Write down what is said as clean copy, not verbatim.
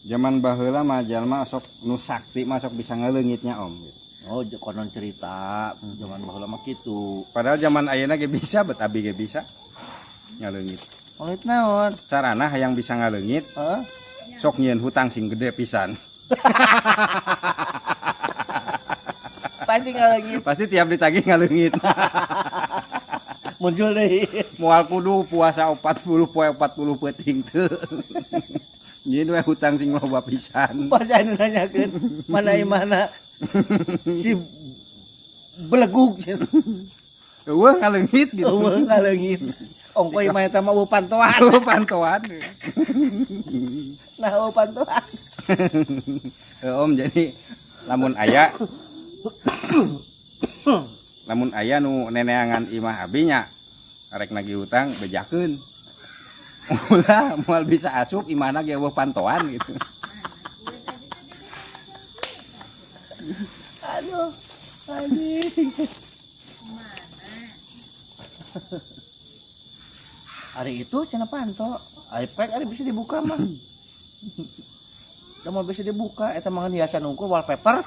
Zaman baheula mah jalma sok nu sakti mah sok bisa ngaleungitnya Om gitu. Oh, konon cerita zaman baheula mah kitu. Padahal zaman ayeuna ge bisa, bet abi ge bisa ngaleungit. Ngaleungit naon? Carana hayang bisa ngaleungit, Heeh. Sok nyieun hutang sing gede pisan. Pasti ngaleungit. Pasti tiap ditagih ngaleungit. Muncul deui. Moal kudu puasa 40 poe 40 peuting teu. Nyieun we hutang sing loba pisan. Pas anu nanyakeun mana mana si belegug. Eueuh ngaleungit gitu. Eueuh ngaleungit. Ongko imah eta mah eueuh pantoan. Eueuh pantoan. Nah, eueuh pantoan. Om, jadi lamun aya nu neneangan imah abi nya arek nagih hutang bejakeun. Ulah moal bisa asup imahna ge eueuh pantoan gitu. Aduh, anjing. Hari itu cenah panto, iPad ari bisa dibuka mah. Da moal bisa dibuka eta mah hiasan unggul wallpaper.